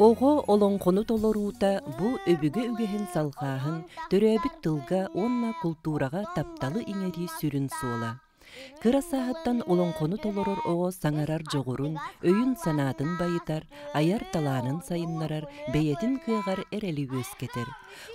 Оҕо олоҥхону толоруута бу өбүгэ үгэһин салҕааһын, төрөөбүт тылга уонна култуураҕа тапталы иҥэрии сүрүн суола. Кыра сааһыттан олоҥхону толорор оҕо саҥарар дьоҕурун, өйүн-санаатын байытар, айар талаанын сайыннарар, бэйэтин кыаҕар эрэли үөскэтэр.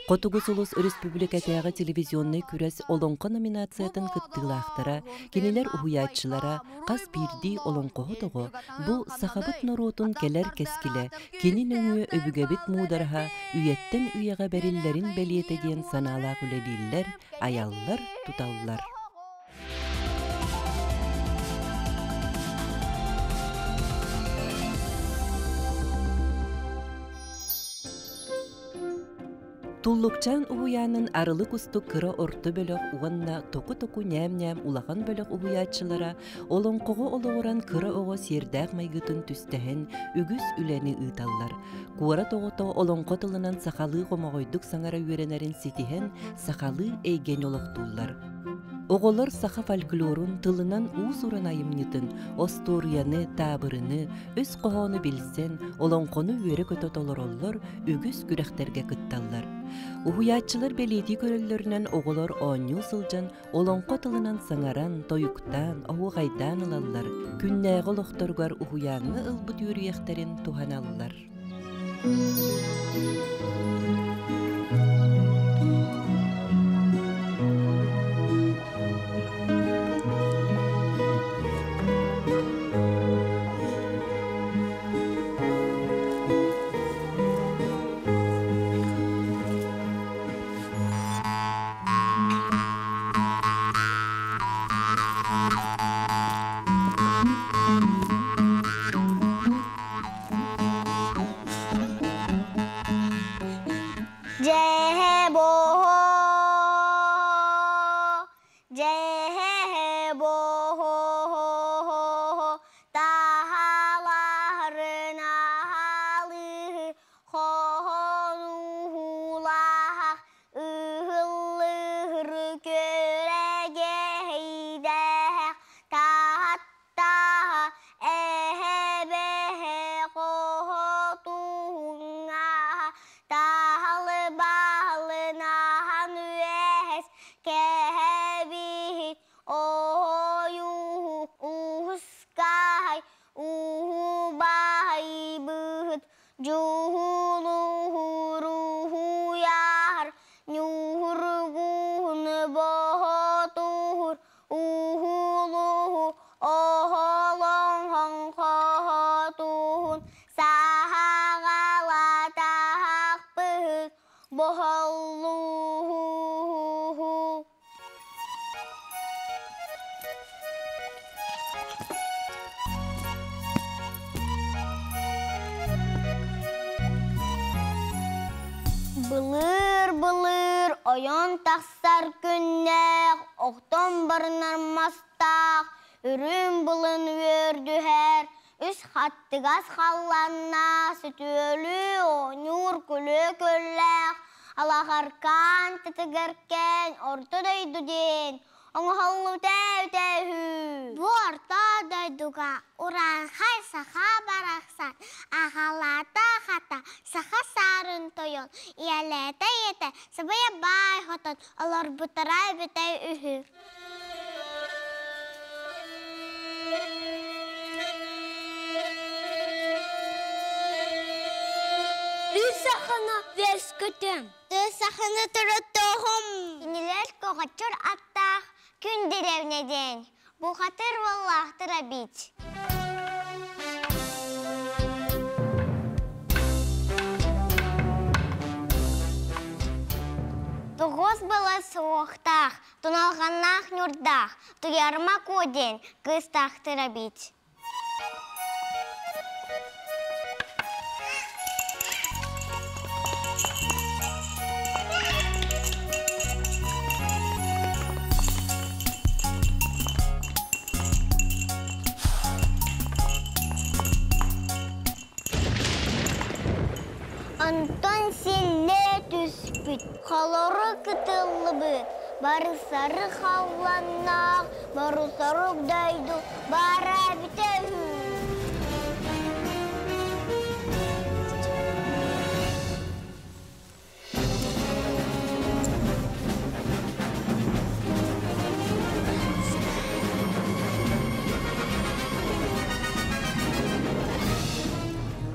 Хотугу сулус өрөспүүбүлүкэтээҕи телевизионнай күрэс Олоҥхо номинациятын кыттыылаахтара, кинилэр уһуйааччылара, хас биирдии олоҥхоһут оҕо бу сахабыт норуотун кэлэр кэскилэ, кини нөҥүө өбүгэбит муудараһа үйэттэн үйэҕэ бэриллэрин бэлиэтэ диэн санаалаах үлэлииллэр, айаллар, туталлар. Туллукчаан уһуйаанын Арылы кустук кыра орто бөлөх уонна Току-току ньээм-ньээм улахан бөлөх уһуйааччылара олоҥхоҕо олоҕуран кыра оҕо сиэрдээх майгытын түстэһэн үгүс үлэни ыыталлар. Куорат оҕото олоҥхо тылынан сахалыы хомоҕойдук саҥара үөрэнэрин ситиһэн сахалыы эйгэни олохтууллар. Оҕолор саха фольклорун тылынан уус-уран айымньытын, остуоруйаны, таабырыны, өс хоһоону билсэн, олоҥхону үөрэ-көтө толороллор, үгүс күрэхтэргэ кытталлар. Уһуйааччылар бэлиэтии көрөллөрүнэн оҕолор оонньуу сылдьан олоҥхо тылынан саҥаран, тойуктаан, оһуохайдаан ылаллар, күннээҕи олохторугар уһуйааҥҥа ылбыт үөрүйэхтэрин туһаналлар. Дьэһэ боһо, дьэһэ боһо, таһаларын аһалыы, хоһонуһулаах, ыһыллыыр күөрэгэйдээх, таһаттаһа эһэбэһэ хоһотуһуҥҥаһа, таһалы-баһылынаһан үөһэс кэһэбиһит оһойуһук уһускаһай уһубаһайбыһыт дьуһулуһуруһуйаһар ньуһургуһун боһотуһур уһулуһу оһолоҥхоҥ хоһотуһун саһаҕалатаһахпыһыт боһоллуһуһу. Былыыр-былыыр ойон тахсар күннээх, охтон барынар мастаах, үрүҥ былын үөрдүһэр, үс хаттыгас халланнаах, сөтүөлүү оонньуур күлүө көллөөх, алаҕаркаан тытыгыркээн орто дойду диэн оҥоһуллубута үтэ үһү. Бу орто дойдуга урааҥхай саха барахсан аҕалаата хата саха саарын тойон, ийэлээтэ ийэтэ сыбыйа баай хотон олорбуттара эбитэ үһү. Үс саханы үөскүтүм. Үс саханы туруттуһум. Кинилэр көҕөччөр аттаах күн дэриэбинэ диэн бухатыр уоллаахтара эбит. Тоҕус былас суохтаах, туналҕаннаах ньурдаах, Туйарма Куо диэн кыыстаахтар эбит. Онтон силлиэ түспүт, холоро кытыллыбыт, барысары халланнаах, борусорук дойду баара эбитэ үһү.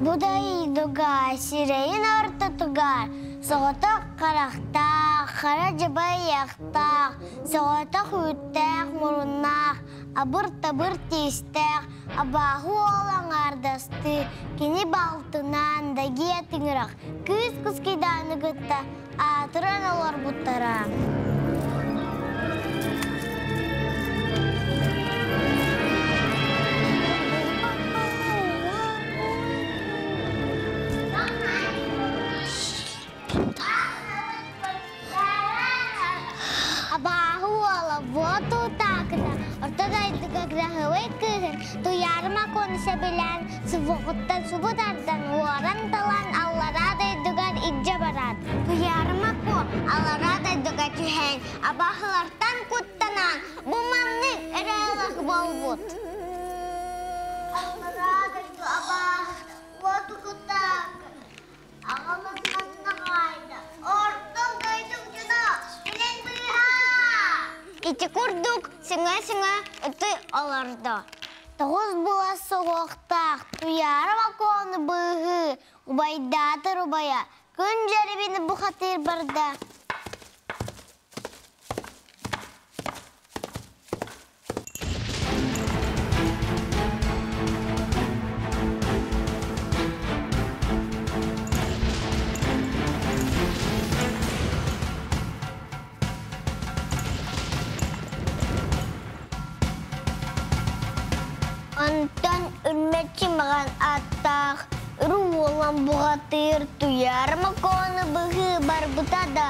Бу дойдуга сирэйин ортотугар соҕотох харахтаах, хара дьабайахтаах, соҕотох үүттээх муруннаах, абыр-табыр тиистээх абааһы уол аҥаардастыы кини балтынаан дэгиэ тыҥырах кыыс кускайдааны кытта аатыран олорбуттара. Абааһы уола вот утаакыта орто дойдуга граһовой кыыһын Туйаарыма Куону сөбүлээн субуоҕуттан субу тардан уоран-талан аллараа дойдугар илдьэ барар. Туйаарыма Куо аллараа дойдуга түһэн абааһылартан куттанан бу маннык эрээлэх буолбут. Аллараа дойду абааһы уоту куттаакы Аҕабыт ханна хаайда? Орто дойдум дьоно, кэлэн быыһаа! Ити курдук сыҥа-сыҥа ыты олордо. Тоҕус була суһуохтаах Туйаара бокуону быыһыы, убайдаатар убайа, күн дьэрибини бухатыыр барда. Онтон үрмэччи маҕан аттаах үрү уолан бухатыыр Туйаара Макону быһыы барбыта да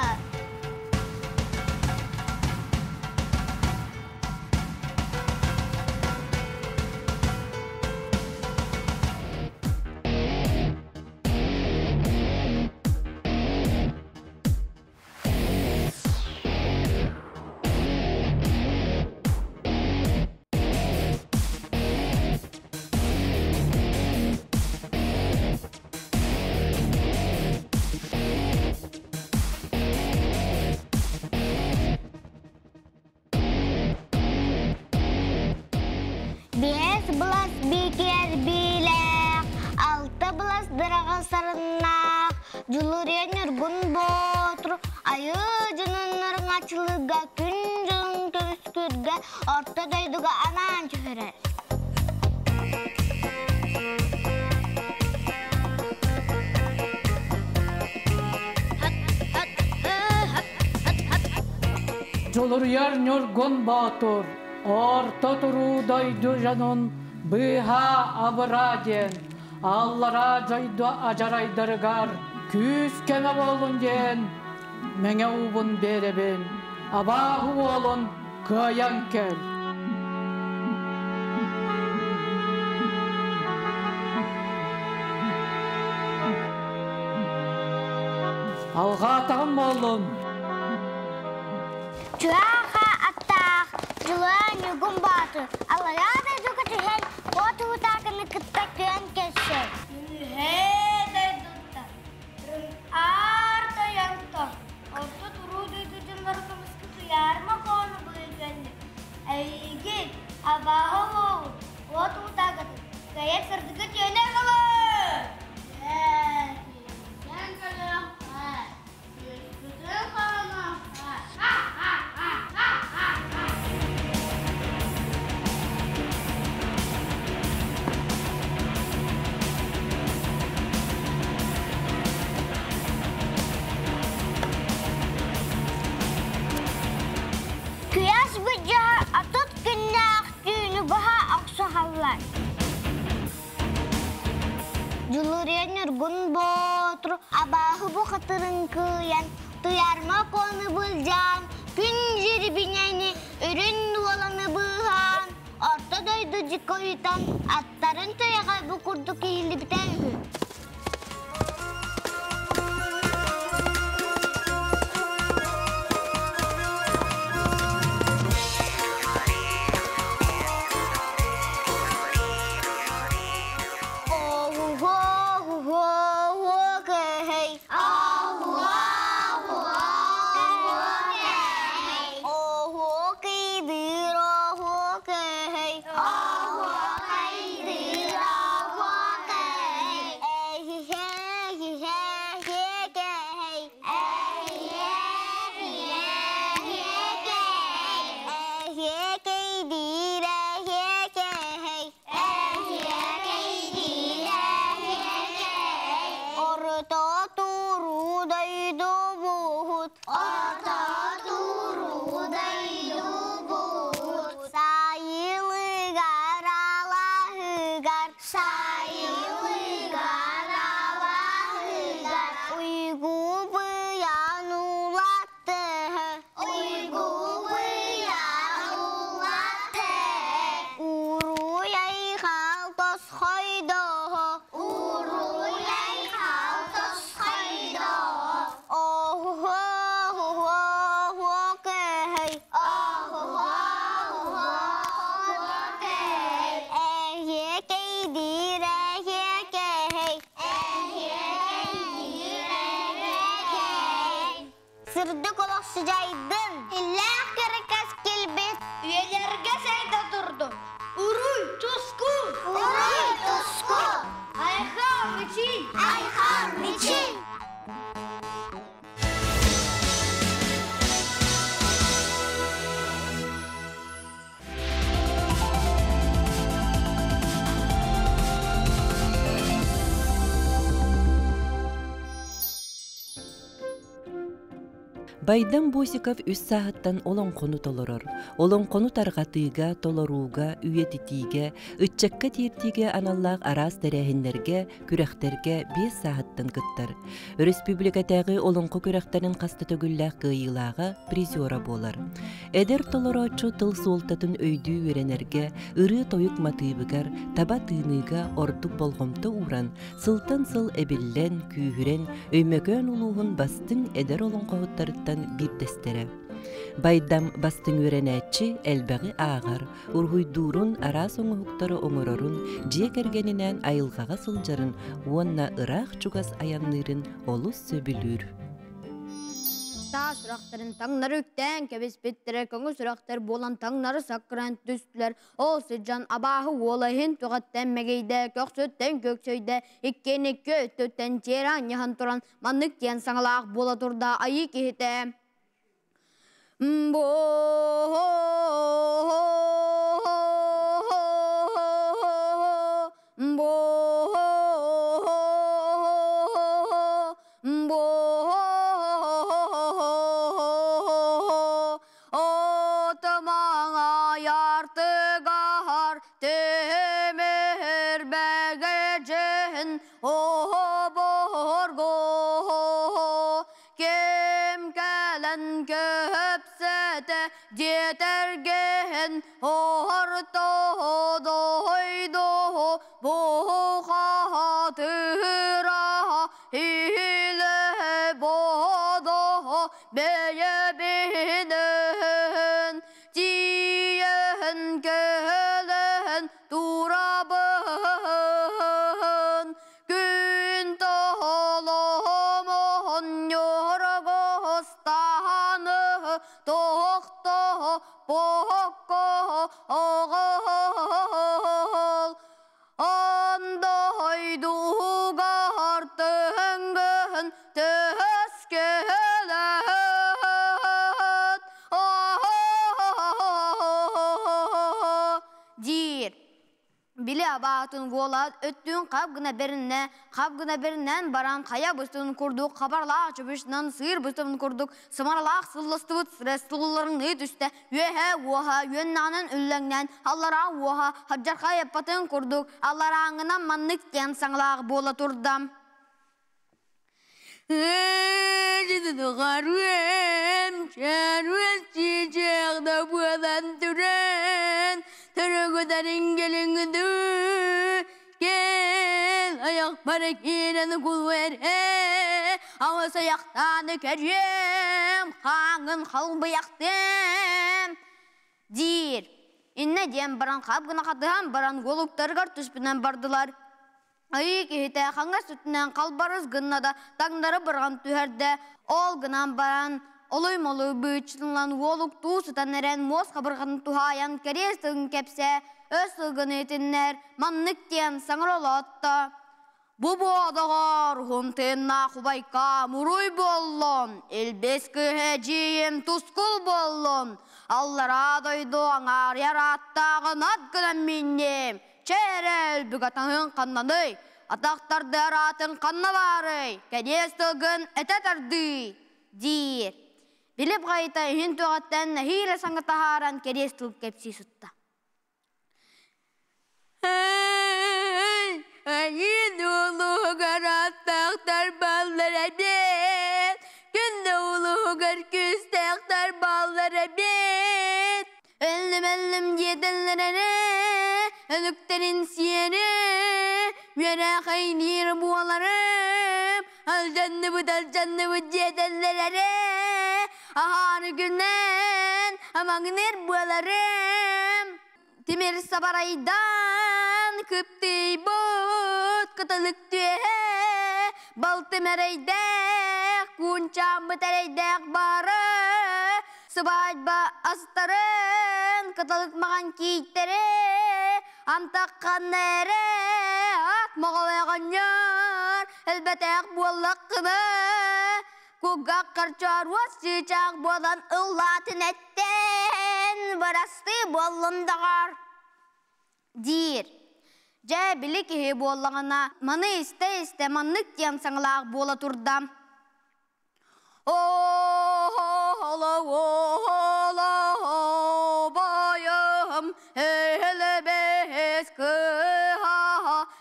Биэс былас биикиэр биилээх, алта былас дыраҕа сарыннаах, Дьулуруйан Ньургун Боотур айыы дьонун ырыҥаччылыырга күн дьонун көмүскүүргэ орто дойдуга анаан түһэрэр. Дьулуруйар Ньургун Боотур орто туруу дойду дьонун быыһаа абыраа диэн аллараа дойду адьарайдарыгар күүс-көмө буоллун диэн мэҥэ уубун биэрэбин, абааһы уолун кыайан кэл. Алҕаатаҕым буоллун. Чуаха аттаах Дьулаан Ньургун Боотур аллараа дойдуга түһэн уот уутаакыны кытта күөн көрсөр. Үһээ дойдуттан аар тойонтон орто туруу дойду дьоннору көмүскэ туйаарыма коону быйгэнник эйигин абааһы уолун уот уутаакытын кыайар сырдыгы түөнэ кылы! Ээ, көрүөххэ, күөскүтүн хоонуохха. Күөс быдьаһа 30 күннээх түүнү быһа охсуһаллар. Дьулуруйан Ньургун Боотур абааһы бухатырын кыайан, Туйарма Куону былдьаан, күн дьирибинэни үрүн уоланы быыһаан, орто дойду дьиккойутан аттарын туйаҕа бу курдук иһиллибитэ үһү. Сыдьайдын! Иллээх кыракас килбит Үйэлэргэ сайда турдун! Уруй, туску! Уруй, туску! Айхал, мичил! Айхал, мичил! Байдам Босиков үс сааһыттан олоҥхону толорор. Олоҥхону тарҕатыыга, толорууга, үйэтитиигэ, ыччакка тиэрдиигэ аналлаах араас тэрээһиннэргэ, күрэхтэргэ 5 сааһыттан кыттар. Өрөспүүбүлүкэтээҕи олоҥхо күрэхтэрин хаста төгүллээх кыайыылааҕа призера буолар. Эдэр толорооччу тыл суолтатын өйдүү үөрэнэргэ, ырыа-тойук матыыбыгар, таба тыыныыга ордук болҕомто ууран, сылтан сыл эбиллэн, күүһүрэн, Өймөкөөн улууһун бастыҥ эдэр олоҥхоһуттарыттан биирдэстэрэ. Байдам бастыҥ үөрэнээччи элбэҕи ааҕар, уруһуйдуурун, араас оҥоһуктары оҥорорун, дьиэ кэргэнинээн айылҕаҕа сылдьарын уонна ыраах-чугас айанныырын олус сөбүлүүр. Таас сурахтарын таҥнары үктээн кэбиспиттэрэ, көҥү сурахтар буолан таҥнары саккыраан түстүлэр. Ол сылдьан абааһы уола иһин түҕэттэн мэгийдэ, көхсүттэн көксөйдө, иккиэн икки өттүттэн тиэрэ анньыһан туран маннык диэн саҥалаах буола турда айыы киһитэ. Бо бо бо Отмаҥа тимир бэгэдьин оһоборго ким кэлэн көпсөтө диэтэргин орто дойду бухатыра иле бодо бэйэбинэн тиийэн кэлэн турабын күн толомон ньоргостааны тохто покко оҕол Андайдугар тыһынгын төһөскөлөт диир. Били абаатын уола өттүн хап гына беринне, хап гына бериннен баран хайа быстыбын курдук хабарлаах чөбүшнан сыыр быстыбын курдук сымаралаах сылластыбыт сылларын түстэ үөһэ уоха үөннаанын үллэҥнэн аллараа уоха хадьархай эппатын курдук алларааҥынан маннык диэн саҥалаах буола турда. Диир. Иннэ диэн баран хап гына хатыһан баран уолуктарыгар түспүнэн бардылар. Айыы киһитэ хаҥас өттүнэн халбарыс гынна да таҥнары быраҕан түһэрдэ. Ол гынан баран олуй-молуй быыччытыллан уолуктуу сытан эрэн муос хабырҕатын туһаайан кэриэс тылын кэпсээ, өс сылгыны итиннэр маннык диэн саҥара олоотто. Бу буодаҕар уһун тыыннаах убайка муруй буоллун, илбис кыыһа эдьиийим тускул буоллун, аллараа дойду аҥаарыйар ааттааҕын ат гынан миинниим, чэ эрэ өлбүк атаһыҥ ханнаный, атахтардыар аатын ханна баарый, кэриэс тылгын этэ тардыы, диир. Билип хайта иһин түгэттэн нэһиилэ саҥа таһааран кэриэс тыл кэпсии сытта. Айын улуугар аттаахтар баллар эбит, күндэ улуугар күүстээхтэр баллар эбит. Өллүм өллүм диэтэллэр эрэ, өлүктэрин сиэри, үөрэхэйниир буоларым, алдьанныбыт алдьанныбыт диэтэллэр эрэ, аһаары күнэн амаҥныр буоларым. Тимир сабарайдан кыптыйбыт кыталык түөһэ, балтым эрэйдээх, куунчааммыт эрэйдээх бары. Сыбаайба астарын, кыталык маҕан киийтэрэ, антахханна эрэ ат моҕолоҕонньор, элбэтэх буоллаххына, кулгааххар чооруос чыычаах буолан ыллаатын эттэн, бырастыы буоллун доҕор диир. Дьэ, били киһи буоллаҕына, маны истэ-истэ маннык диэн саҥалаах буола турда. Ооло-ооло байым элбэс кыһа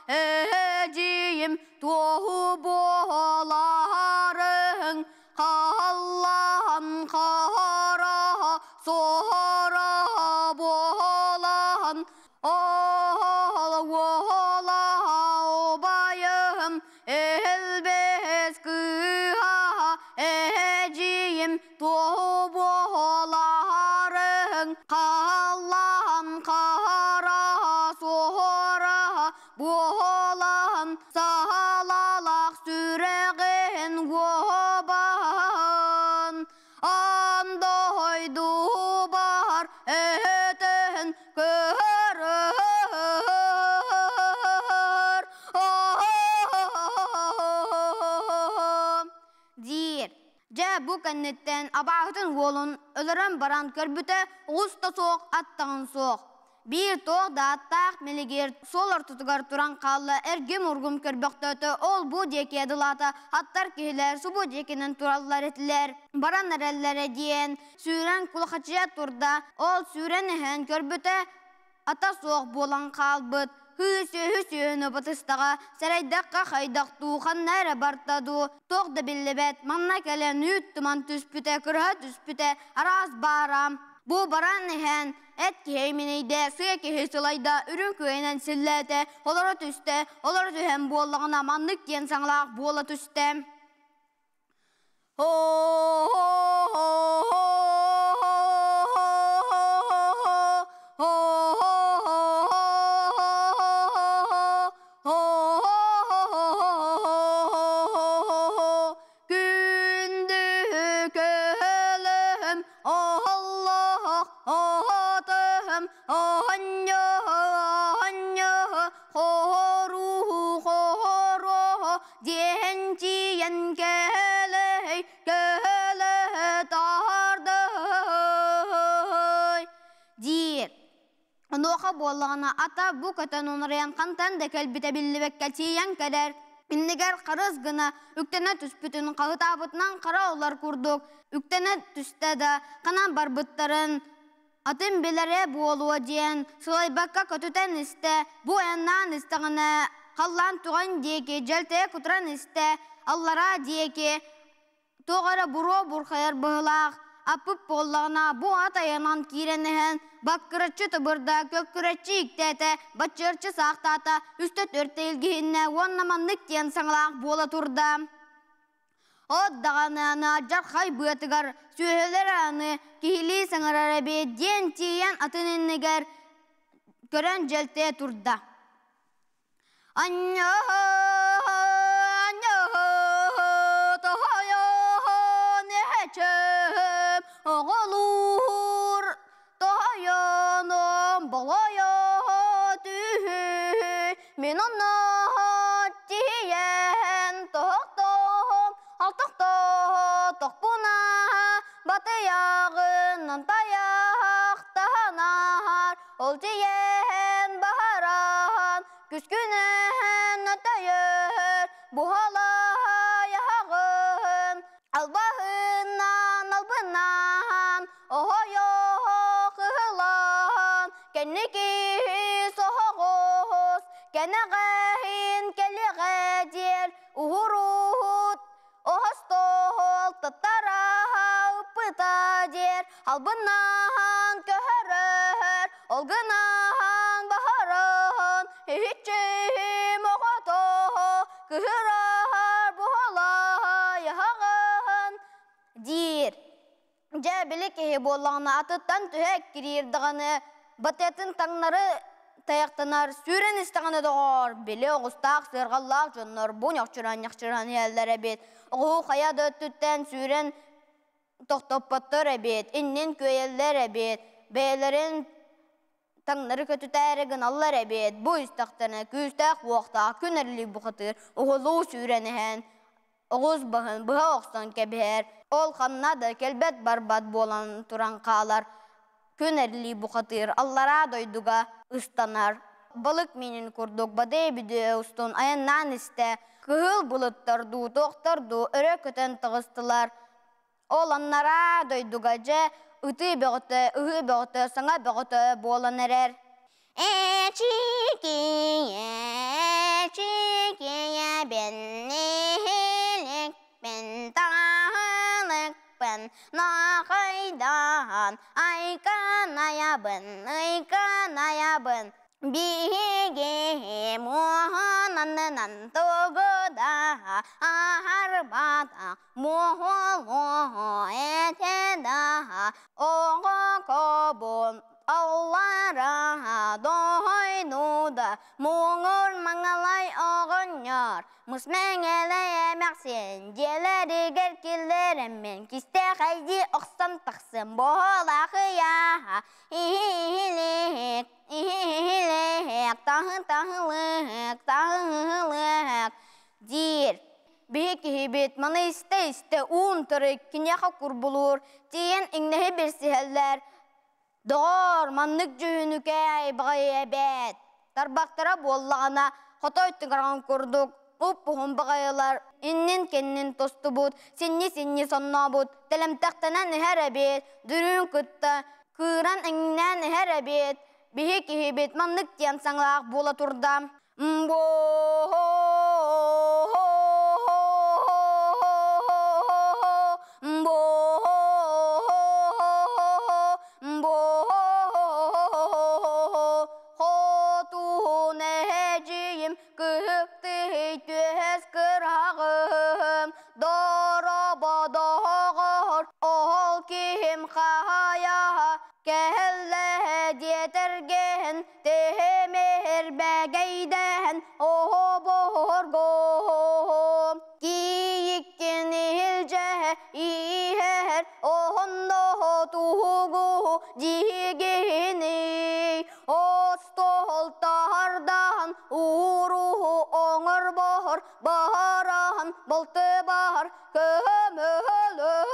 эдьиийим туоһу буоларыҥ халлаан хара суора буолан Ола-уола убайым элбэс кыыһа эдьиийим туоһу буоларыҥ халлаан хара суора буолан саалалаах сүрэҕин уобаһын андойдубар этэн көрөр диир. Дьэ бу кэнниттэн абааһытын уолун өлөрөн баран көрбүтэ оҕус да суох, аттаҕын суох. Биир туох да аттаах мэлигир суол ортотугар туран хаалла, эргим-ургум көрбөхтөөтө, ол-бу диэки адылаата, аттар киһилэр субу диэкинэн тураллар этилэр. Баран эрэллэрэ диэн сүүрэн кулахачыйа турда, ол сүүрэн иһэн көрбүтэ ата суох буолан хаалбыт. Һыы сүөһү сүөһүнү батыстаҕа, сэрэйдэххэ хайдах дуу, ханна эрэ барта дуу, туох да биллибэт, манна кэлэн үүт туман түспүтэ, кырыһа түспүтэ, араас баара. Бу баран иһэн эт киһи минийдэ, сыа киһи сылайда, үрүҥ күөнэн силлээтэ, олоро түстэ, олоро түһэн буоллаҕына маннык диэн саҥалаах буола түстэ. Күндү көлөм Оллоох отым оонньоо хоруу хоро диэн тиийэн кэлэй көлө тардый диир. Онуоха буоллаҕына ата бу көтөн унарыйан хантан да кэлбитэ биллибэккэ тиийэн кэлэр. Иннигэр харыс гына үктэнэ түспүтүн хаһытаабытынан хара олор курдук үктэнэ түстэ да ханан барбыттарын атын билэрэ буолуо диэн сылайбакка көтүтэн истэ. Бу айаннаан истэҕинэ халлаан туҕан диэки дьэлтэйэ кутуран истэ, аллараа диэки туох эрэ буруо бурхайар быһыылаах, аппыт буоллаҕына бу ат айанан киирэн иһэн баккыраччы тыбырда, көккүрэччи иктээтэ, баччыарчы саахтаата, үстэ-түөртэ илгиһиннэ уонна маннык диэн саҥалаах буола турда. От даҕаны аны алдьархай быатыгар сүөһүлэр аны киһилии саҥарар эбит диэн тиийэн атын иннигэр көрөн дьэлтэйэ турда. Анньаһа, тоһойон эһэчэм, оҕолуур тоһойоном болойо түһү, мин онно тиийэн тоһохтоһом, алтохтоһо тохпуна, батыйаҕынан тайахтаһанаар, ол тиийэн баһараан, күскүнэһэн өтөйөр, буһалаһайаһаҕын, албаһынан албынаан, оһойоһо кыһылаан, кэнники соһоҕос, кэнэҕэһин кэлиҕэ диэр, уһуруһут, оһостоһол таттараһа ыппыта диэр, албынаан көһөрөһөр, ол гынаан баһараһан, иһиччиһим оҕотоһо, кыһыраһар буһалаһайаһаҕын диир. Дьэ, били киһи буоллаҕына атыттан түһэ эккириир даҕаны, батыатын таҥнары тайахтанар, сүүрэн истэҕинэ доҕоор, били оҕустаах сыарҕаллаах дьоннор бу ньохчураан-ньахчыраан иһэллэр эбит. Оҕуһу хайа да өттүттэн сүүрэн Тохтоппоттор эбит, иннин күөйэллэр эбит, бэйэлэрин таҥнары көтүтээри гыналлар эбит. Бу истэхтэринэ күүстээх-уохтаах күн эрилик бухатыыр уһулуу сүүрэн иһэн оҕус баһын быһа охсон кэбиһэр. Ол ханна да кэлбэт-барбат буолан туран хаалар. Күн эрилии бухатыыр аллараа дойдуга ыстанар. Балык миинин курдук бадыы-бүдүө устун айаннаан истэ. Кыһыл былыттар дуу, туохтар дуу өрө көтөн таҕыстылар. Ол аннараа дойдуга дьэ ытыы бөҕөтө, ыһыы бөҕөтө, саҥа бөҕөтө буолан эрэр. Эчикийэ, эчикийэ, бэнниһиликпин, таһылыкпын, нахайдаан, айканайабын, ыйканайабын. Биһиги муоһунанынан тугу да аһарбатах, муоһулуо этэ да, оҕо кобун аллара дойду да, муҥур маҥалай оҕонньор Мыс мэҥэлэй эмээхсин дьиэлэригэр киллэрэммин кистэхэйдии охсон тахсын буолаахыйа иһилик иһилик таһын таһылык таһылык диир. Биһи киһибит маны истэ-истэ уун-утары киниэхэ курбулуур, тиийэн иҥнэһи билсиһэллэр. Доҕоор, маннык дьүһүнүкээй баҕайы эбээт. Тарбахтара буоллаҕына, хотой тыҥыраҕын курдук уп-уһун баҕайылар иннин-кэннин тостубут, синньи-синньи соннообут, тэлэмтэхтэнэн иһэр эбит, дүрүүн кытта кыыран иҥнээн иһэр эбит. Биһи киһибит маннык диэн саҥалаах буола турда. Хотуһун эһэдьийим кыһыктыһый түөһэс кыраҕым дорободоҕор оһол киһим хаһайаһа кэһэллэһэ диэтэргэһин Тэһэмэһэр бэгэйдэһэн оһобоһоргоһом Кийиккин иһилдьэһэ иһэһэр оһонноһо туһугуһу дьиһигиһиний Остуол таһардаһан ууруһу оҥорбоһор баһараһан балты баһар көмөлөс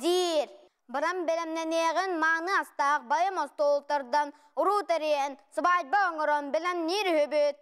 Диир. Баран бэлэмнэниэҕин мааны астаах байым остуолтардан уруу тэрийэн, сыбаайба оҥорон бэлэмниир үһүбүт.